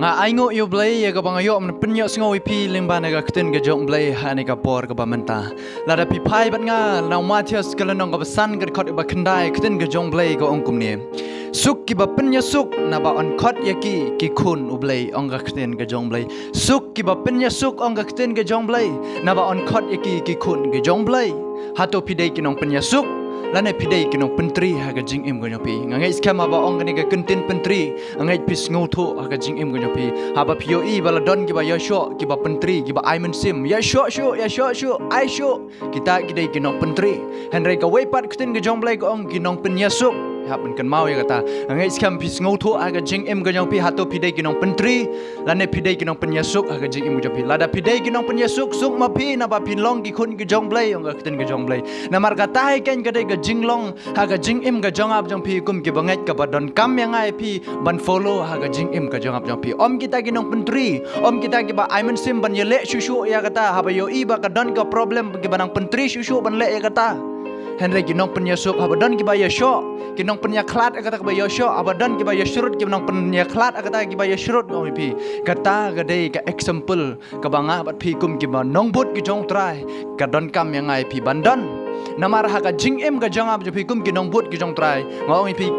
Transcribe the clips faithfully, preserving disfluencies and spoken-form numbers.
Nga ainguh ïa U Blei ïa kaba nga ïoh ban pynïohsngew ïa phi lyngba na ka ktien ka jong U Blei ha kane ka por kaba mynta. Lada phi phai bad nga na u Mathaios ka lynnong kaba san ka dkhot kaba khyndai, ktien ka jong U Blei ka ong kumne: Suk kiba pynïasuk, naba yn khot ïa ki ki khun U Blei, ong ka ktien ka jong U Blei. Suk kiba pynïasuk, ong ka ktien ka jong U Blei, naba yn khot ïa ki ki khun ka jong U Blei. Hato phi dei ki nongpynïasuk lane phi dei ki nongpyntri ha ka jingim ka jong phi? Nga ngeit skhem haba ong kane ka kyntien pyntri, nga ngeit phi sngewthuh ha ka jingim ka jong phi. Haba phi ïohi ba la don kiba ïashoh, kiba pyntri, kiba ai mynsiem, ïashoh shuh, ïashoh shuh, ai shuh, kita ki dei ki nongpyntri. Hynrei kawei pat ktien ka jong U Blei ka ong ki nongpynïasuk. Hap ban kynmaw ïa kata. Nga ngeit skhem phi sngewthuh ha ka jingim ka jong phi, hato phi dei ki nongpyntri lane phi dei ki nongpynïasuk ha ka jingim ka jong phi. Lada phi dei ki nongpynïasuk, suk ma phi, naba phin long ki khun ki jong U Blei, ong ka ktien ka jong U Blei. Namar kata hi keiñ ka dei ka jinglong ha ka jingim ka jong nga bad jong phi kum kiba ngeit, kaba donkam ïa nga ïa phi ban follow ha ka jingim ka jong nga bad jong phi. Ym kita ki nongpyntri, ym kita kiba ai mynsiem ban ïaleh shuh shuh ïa kata, haba ïohi ba ka don ka problem kiba nang pyntri shuh shuh ban leh ïa kata. Hynrei ki nongpynïasuk, haba don kiba ïashoh, ki nongpynïakhlad ïa kata kaba ïashoh, haba don kiba ïashrut, ki nongpynïakhlad ïa kata kiba ïashrut, nga ong ïa phi, kata ka dei ka example kaba nga bad phi kum kiba nongbud ki jong U Trai ka donkam ïa nga ïa phi ban don. Namar ha ka jingim ka jong nga bad jong phi kum ki nongbud ki jong U Trai, nga ong ïa phi,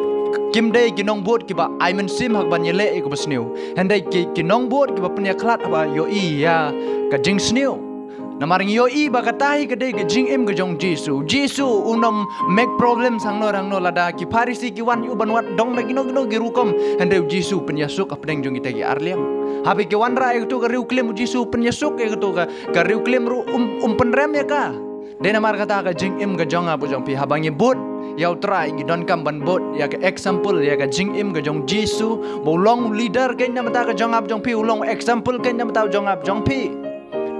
kim dei ki nongbud kiba ai mynsiem ha kaban ïaleh ïa kaba sniew. Hynrei ki, ki nongbud kiba pynïakhlad haba ïohi ïa ka jingsniew. Namar ngi ïohi ba kata hi ka dei ka jingim ka jong U Jisu. U Jisu um nym make problems hangno hangno. Lada ki Pharisi ki wan ïa u ban wad dong da kino kino ki rukom, hynrei U Jisu pynïasuk hapdeng jong kita ki arliang. Haba ki wanrah ïa kato ka riewklim, U Jisu pynïasuk ïa kato ka, ka riewklim ruh, um, um pynrem ïa ka. Dei namar kata ka jingim ka jong nga bad jong phi, haba ngi bud ïa U Trai, ngi donkam ban bud ïa ka example, ïa ka jingim ka jong U Jisu, ba u long u leader keiñ na bynta ka jong nga bad jong phi, u long example keiñ na bynta ka jong nga bad jong phi.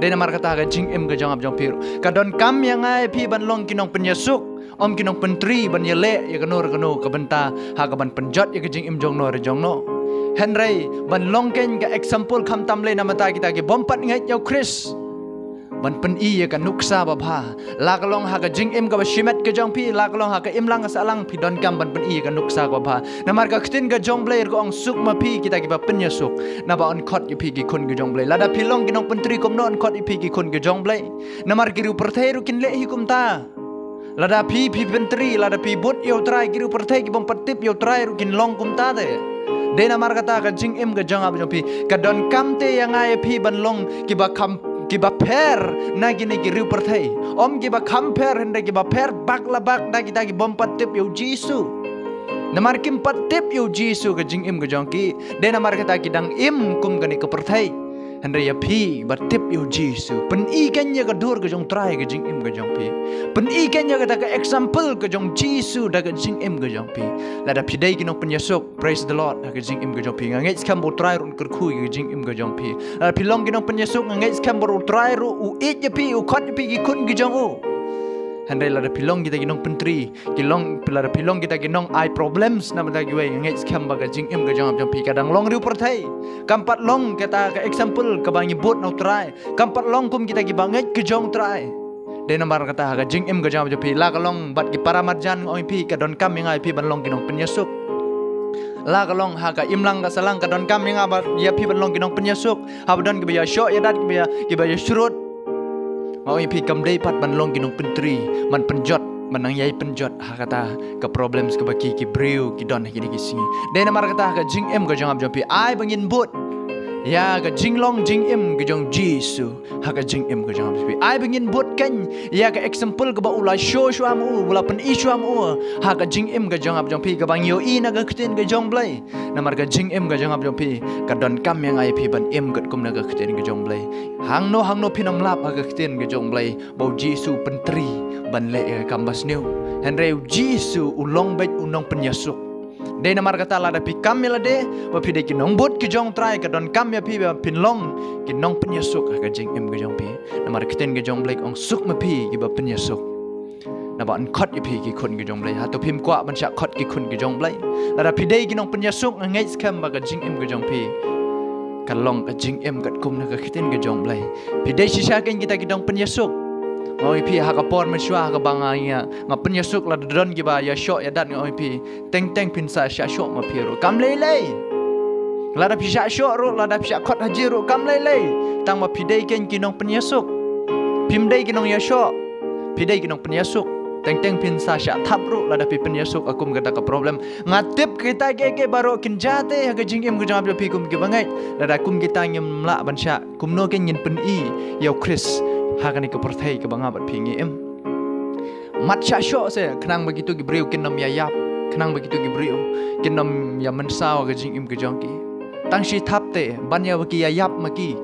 Dei namar kata ka jingim ka jong nga bad jong phi ruh ka donkam ïa nga ïa phi ban long ki nongpynïasuk, ym ki nongpyntri ban ïaleh ïa kano re kano ka bynta ha kaban pynjot ïa ka jingim jongno re jongno. Hynrei ban long keiñ ka example khamtam lei na bynta kita kibym pat ngeit ïa U Khrist, ban pyni ïa ka nuksa babha. La ka long ha ka jingim kaba shimet ka jong phi, la ka long ha ka imlang ka sahlang, phi donkam ban pyni ïa ka nuksa babha. Namar ka ktien ka jong U Blei ka ong, suk ma phi kita kiba pynïasuk, naba yn khot ïa phi ki khun ki jong U Blei. Lada phi long ki nongpyntri kumno yn khot ïa phi ki khun ki jong U Blei? Namar ki riewpyrthei ruh kin leh hi kumta. Lada phi, phi pyntri, lada phi bud ïa U Trai, ki riewpyrthei kibym pat tip ïa U Trai ruh kin long kumta te. Dei namar kata ka jingim ka jong nga bad jong phi ka donkam te ïa nga ïa phi ban long kiba kham, kiba pher na kine ki riewpyrthei. Ym kiba kham pher, hynrei kiba pher bak la bak na kita kibym pat tip ïa U Jisu. Namar kim pat tip ïa U Jisu, ka jingim ka jong ki, dei namar kata ki dang im kum kane ka pyrthei. Hynrei ïa phi ba tip ïa U Jisu, pyni keiñ ïa ka dur ka jong U Trai ha ka jingim ka jong phi. Pyni keiñ ïa kata ka example ka jong U Jisu da ka jingim ka jong phi. Lada phi dei ki nongpynïasuk, praise the Lord, ha ka jingim ka jong phi, nga ngeit skhem ba U Trai ruh un kyrkhu ïa ka jingim ka jong phi. Lada phi long ki nongpynïasuk, nga ngeit skhem ba U Trai ruh u ïeit ïa phi, u khot ïa phi ki khun ki jong u. Hynrei lada phi long kita ki nongpyntri, ki long, lada phi long kita ki nong ai problems na bynta kiwei, nga ngeit skhem ba ka jingim ka jong nga bad jong phi ka dang long riewpyrthei. Kam pat long kata ka example kaba ngi bud na U Trai. Kam pat long kum kita kiba ngeit ka jong U Trai. Dei namar kata ha ka jingim ka jong nga bad jong phi, la ka long bad ki para marjan, nga ong ïa phi, ka donkam ïa nga ïa phi ban long ki nongpynïasuk. La ka long ha ka imlang ka sahlang, ka donkam ïa nga bad ïa phi ban long ki nongpynïasuk. Haba don kiba ïashoh ïadat, kiba ïa, kiba ïashrut, nga ong ïa phi, kam dei pat ban long ki nongpyntri ban pynjot, ban nang ïai pynjot ha kata ka problems kaba ki, ki briew ki don ha kine ki sngi. Dei namar kata ha ka jingim ka jong nga bad jong phi, ai ba ngin bud ïa ka jinglong jingim ka jong U Jisu ha ka jingim ka jong nga bad jong phi. Ai ba ngin bud keiñ ïa ka example kaba u la show shuwa ma u, u la pyni shuwa ma u ha ka jingim ka jong nga bad jong phi, kaba ngi ïohi na ka ktien ka jong U Blei. Namar ka jingim ka jong nga bad jong phi ka donkam ïa nga ïa phi ban im katkum na ka ktien ka jong U Blei. Hangno hangno phin ym lap ha ka ktien ka jong U Blei ba U Jisu u pyntri ban leh ïa ka kam basniew. Hynrei U Jisu u long beit u nongpynïasuk. Dei namar kata lada phi kam ïa lade ba phi dei ki nongbud ki jong U Trai, ka donkam ïa phi ba phin long ki nongpynïasuk ha ka jingim ka jong phi. Namar ka ktien ka jong U Blei ka ong, suk ma phi kiba pynïasuk, naba yn khot ïa phi ki khun ki jong U Blei. Hato phim kwah ban shah khot ki khun ki jong U Blei? Lada phi dei ki nongpynïasuk, nga ngeit skhem ba ka jingim ka jong phi ka long ka jingim katkum na ka ktien ka jong U Blei. Phi dei shisha keiñ kita ki nongpynïasuk? Nga ong ïa phi, ha ka por mynshuwa ha kaba nga, nga pynïasuk, lada don kiba ïashoh ïadat, nga ong ïa phi, teng teng phin sa shah shoh ma phi ruh. Kam lei lei. Lada phi shah shoh ruh, lada phi shah khot haji ruh, kam lei lei. Tang ba phi dei kein ki nongpynïasuk. Phim dei ki nongïashoh. Phi dei ki nongpynïasuk. Teng teng phin sa shah thap ruh lada phi pynïasuk ha kum kata ka problem. Nga tip kita kiei kiei baroh kin jia te ha ka jingim ka jong nga, phi kum ki bangeit. Lada kum kita ngim lah ban shah, kumno kein ngin pyni ïa u Khrist ha kane ka pyrthei kaba nga bad phi ngi im. Mat shah shoh se, khnang ba kito ki briew kin ym ïa ïap, khnang ba kito ki briew kin ym ïa mynsaw ha ka jingim ka jong ki. Tang shi thap te, ban ïa ba ki ïa ïap ma ki.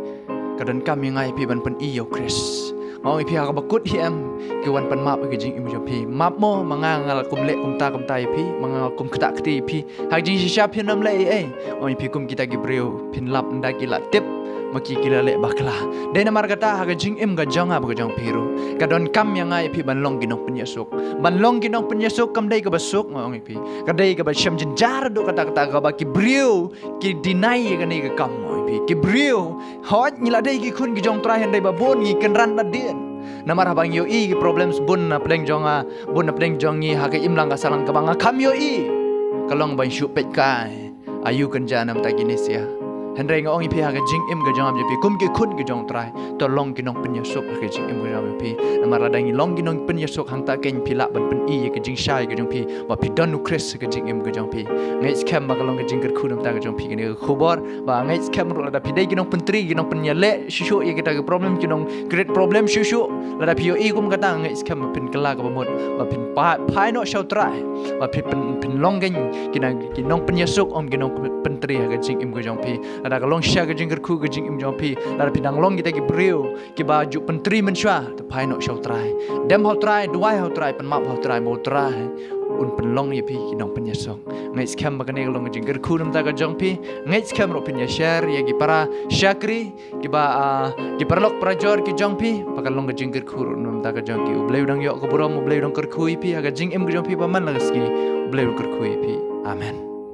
Ka donkam ïa nga ïa phi ban pyni ïa u Khrist. Nga ong ïa phi ha kaba kut hi em, ki wan pan map ha ka jingim jong phi. Map mo, ma nga nga la kum leh kumta kumta ïa phi, ma nga la kum ktah kti ïa phi. Ha ka jingshisha phin ym leh ei ei. Ong ïa phi kum kita ki briew, phin lap ynda ki la tip ma ki ki la leh bakla. Dei namar kata ha ka jingim ka jong nga bad ka jong phi ruh, ka donkam ïa nga ïa phi ban long ki nongpynïasuk. Ban long ki nongpynïasuk kam dei kaba suk, nga ong ïa phi. Ka dei kaba shem jynjar haduh katta katta, kaba ki briew ki deny ïa kane ka kam, nga ong ïa phi. Ki briew, hooid ngi la dei ki khun ki jong u Trai hynrei ba bun ngi kynran nadien. Namar haba ngi ïohi ki problems bun na pdeng jong nga, bun na pdeng jong ngi ha ka imlang ka sahlang kaba nga kham ïohi, ka long ban shu peit kai. Aïu kynja namar ta ki nisia. Hynrei nga ong ïa phi ha ka jingim ka jong nga bad jong phi kum ki khun ki jong u Trai, to long ki nongpynïasuk ha ka jingim ka jong nga bad jong phi. Namar lada ngi long ki nongpynïasuk, hangta kein phi lah ban pyni ïa ka jingshai ka jong phi ba phi don u Khrist ha ka jingim ka jong phi. Nga ngeit skhem ba ka long ka jingkyrkhu namar ta ka jong phi kane ka khubor. Ba nga ngeit skhem ruh lada phi dei ki nongpyntri, ki nongpynïaleh shuh shuh ïa kita ki problem, ki nong create problem shuh shuh. Lada phi ïohi kum kata, nga ngeit skhem ba phin kylla kaba mut ba phin pa-, phai noh sha u Trai. Ba phi pyn-, phin long kein ki nang, ki nongpynïasuk, ym ki nongpyntri ha ka jingim ka jong phi. Lada ka long sha ka jingkyrkhu ka jingim jong phi, lada phi dang long kita ki briew kiba ju pyntri mynshuwa, to phai noh sha u Trai. Dem ha u Trai, duwai ha u Trai, pan map ha u Trai, ba u Trai un pynlong ïa phi ki nongpynïasuk. Nga ngeit skhem ba kane ka long ka jingkyrkhu namar ta ka jong phi. Nga ngeit skhem ruh phin ïa share ïa ki para shakri, kiba, ah, ki paralok parajor ki jong phi, ba kan long ka jingkyrkhu ruh namar ta ka jong ki. U Blei u dang ïoh ka burom, u Blei u dang kyrkhu ïa phi ha ka jingim ka jong phi ba man la ka sngi. U Blei u kyrkhu ïa phi. Amen.